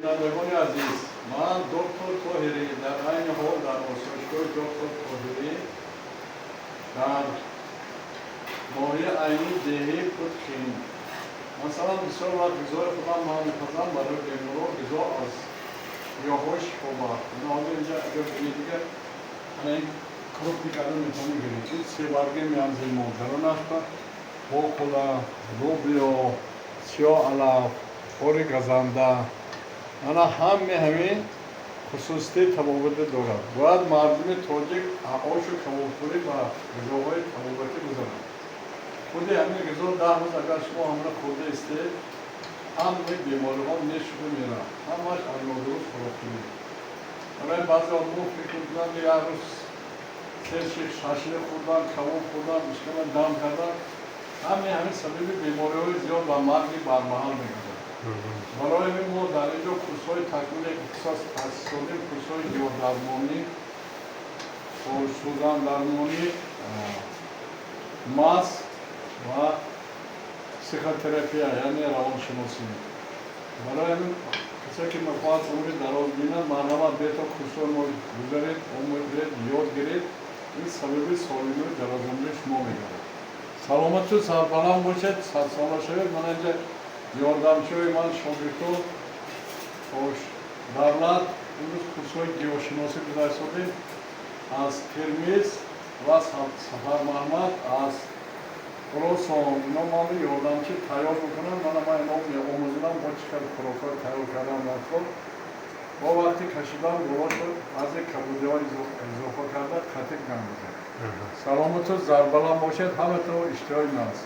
Бинандагони азиз, ман доктор Тоҳирӣ дар айни ҳол дар осоишгоҳи доктор Тоҳирӣ дар ноҳияи Айни, деҳаи Путкин. Масалан, бисёр вақт ғизои худам ман мепазам барои беморон, ғизо аз гиёҳҳои шифобахш. Ина ҳозир инҷа агар бинед, дигар ана ин крупный карда метавонем гирем. Ин себарги миянзимон, дарунаш ба боқула, лубиё, сиёҳ алаф, хори газанда, ана ҳаме ҳамин хусусияти табобатӣ дорад. Бояд мардуми тоҷик ошу кабобхӯрӣ ба ғизоҳои табобатӣ гузарад. Худи ҳамин ғизо 10 рӯз агар шумо ҳамра хӯрда истед, ҳамаи бемориҳо нешуду меравад. Ҳамаш аз нодуруст хӯрокхӯрӣ. Барои баъзе одамҳо фикр мекунанд, як рӯз се ших шашлик хӯрдан, кабоб хӯрдан, ишкама дам кардан, ҳамаи ҳамин сабаби бемориҳои зиёд ва марги бармаҳал мегардад. Барои ҳамин мо дар ин ҷо курсҳои такмили ихтисос таъсис додем, курсҳои гиёҳдармонӣ, сӯзандармонӣ, маз ва психотерапия, яъне равоншиносӣ. Барои ҳамин касе ки мехоҳад умри дароз бинад, марҳамат, бето курсҳои мо гузаред, омӯзед, ёд гиред. Ин сабаби солимию дарозумрии шумо мегардад. Саломату сарбаланд бошед, садсола шавед. Мана инҷа ёрдамчиҳои ман, шогирдҳо, хош, давлат имрӯз курсҳои гиёҳшиносӣ гузаштодем аз Термиз ва Сафармаҳмад аз Хуросон. Ино ман ёрдамчӣ тайёр мекунанд. Мана ман ино меомӯзонам, бо чӣ хел хӯрокҳо тайёр кардан дар кор. Бо вақти кашидан боло шуд, баъзе кабудиҳо изофа карда, қатиқ гандозад. Саломату зарбаланд бошед, ҳаматон иштиҳои нағз.